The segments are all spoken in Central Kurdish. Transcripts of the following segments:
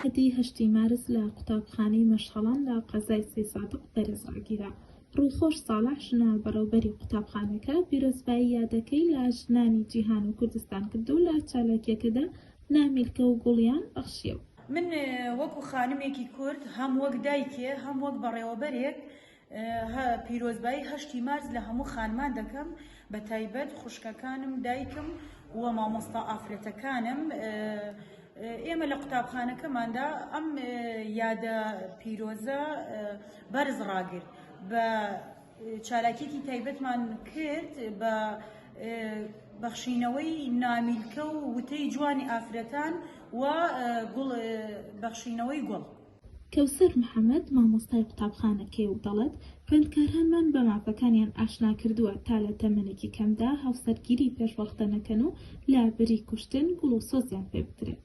یادی هەشتی مارس لە قوتابخانەی مەشخەڵان لە قەزای سەیسادق بەرز ڕاگیرا. ڕووخۆش ساڵح ژنە بەڕێوبەری قوتابخانەکە پیرۆزبایی یادەکەی لە ژنانی جیهان و کوردستان کرد و لە چالاکییەکەدا نامیلکە و گوڵیان بەخشیەوە. من وەکو خانمێکی کورد هەم وەک دایکێ هەم وەک بەڕێوەبەرێک پیرۆزبایی هەشتی مارس لە هەموو خانمان دەکەم بە تایبەت خوشکەکانم دایکم و مامۆستا ئافرەتەکانم ئێمە لە قوتابخانەکەماندا ئەم یادە پیرۆزە بەرز ڕاگرت بە چالاکیەکی تایبەتمان کرد بە بەخشینەوەی نامیلکە و وتەی جوانی ئافرەتان و گوڵ بەخشینەوەی گوڵ. کەوسەر محەمەد، مامۆستای قوتابخانەکەیە و دەڵێت، خوێندکارانمان بە مافەکانیان ئاشنا کردووە تا لە تەمەنێکی کەمدا هاوسەرگیری پێشوەختە نەکەن و لە بری کوشتن گوڵ و سۆزیان پێ بدرێت.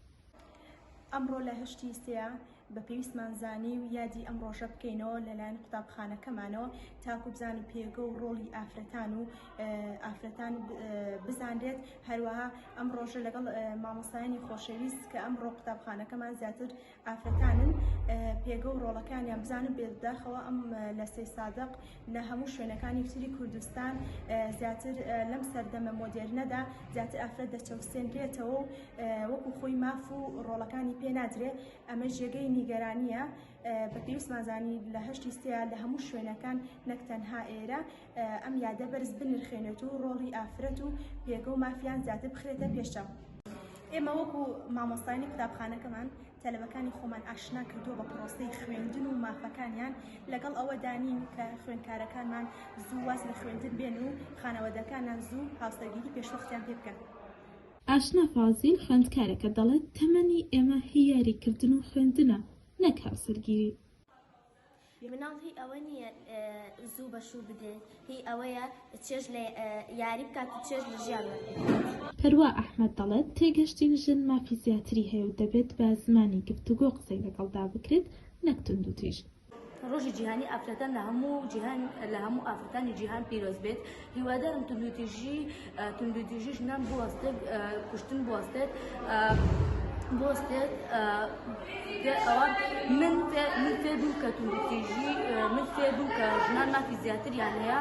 ئەمڕۆ لە هەشتی سێ بە پێویستمان زانی و یادی ئەم ڕۆژە بکەینەوە لەلایەن قوتابخانەکەمانەوە تاکو بزانن پێگە و ڕۆڵی ئافرەتان و ئافرەتان بزانرێت هەروەها ئەم ڕۆژە لەگەڵ مامۆستایانی خۆشەویست کە ئەمڕۆ قوتابخانەکەمان زیاتر ئافرەتانن پێگە و ڕۆڵەکانیان بزانن بێداخەوە ئەم لە سەیسادق لە هەموو شوێنەکانی تری کوردستان زیاتر لەم سەردەمە مۆدێرنەدا زیاتر ئافرەت دەچەوسێنرێتەوە و وەکو خۆی ماف و ڕۆڵەکانی پێ نادرێ ئەمە جێگەی نیگەرانیە بە پێویستمان زانی لە هەشتی سێ لە هەموو شوێنەکان نەک تەنها ئێرە ئەم یادە بەرز بنرخێنێت و ڕۆڵی ئافرەت و پێگە و مافیان زیاتر بخرێتە پێشچاو. ئێمە وەکو مامۆستایانی قوتابخانەکەمان تەلەبەکانی خۆمان ئاشنا کردووە بە پرۆسەی خوێندن و مافەکانیان، لەگەڵ ئەوەدا نین کە خوێندکارەکانمان زوو واز لە خوێندن بێن و خانەوادەکانان زوو هاوسەرگیری پێشوەختیان پێ بکەن. ئاشنا فازیل خوێندکارێکە دەڵێت، تەمەنی ئێمە هی یاریکردن و خوێندنە نەک هاوسەرگیری. مناڵ هی ئەوە نییە زوو بە شوو بدرێت، هی ئەوەیە چێژ لە یاری بکات و چێژ لە ژیان وەربگرێت. پەروا ئەحمەد دەڵێت، تێگەشتین ژن مافی زیاتری هەیە و دەبێت بە زمانی گفتوگۆ قسەی لەگەڵدا بکرێت نەک توندوتیژ. ڕۆژی جیهانی ئافرەتان لە هەموو جیهان لە هەموو ئافرەتانی جیهان پیرۆز بێت هیوادارم توندوتیژی توندوتیژی ژنان بوەستێت کوشتن بوەستێت بوەستێت ئەوە من من فێر بووم کە توندوتیژی من فێر بووم کە ژنان مافی زیاتریان هەیە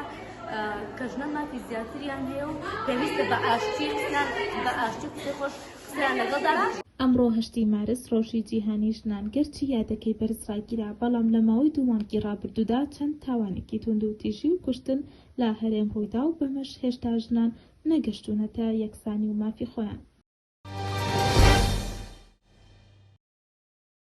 کە ژنان مافی زیاتریان هەیە و پێویستە بە ئاشتی قسە بە ئاشتی قسەی خۆش قسەیان لەگەڵدا ئەمڕۆ هەشتی مارس ڕۆژی جیهانی ژنان، گەرچی یادەکەی بەرز ڕاگیرا، بەڵام لە ماوەی دوو مانگی ڕابردوودا چەند تاوانێکی توندوتیژی و کوشتن لە هەرێم ڕوویدا و بەمەش هێشتا ژنان نەگەشتوونەتە یەکسانی و مافی خۆیان.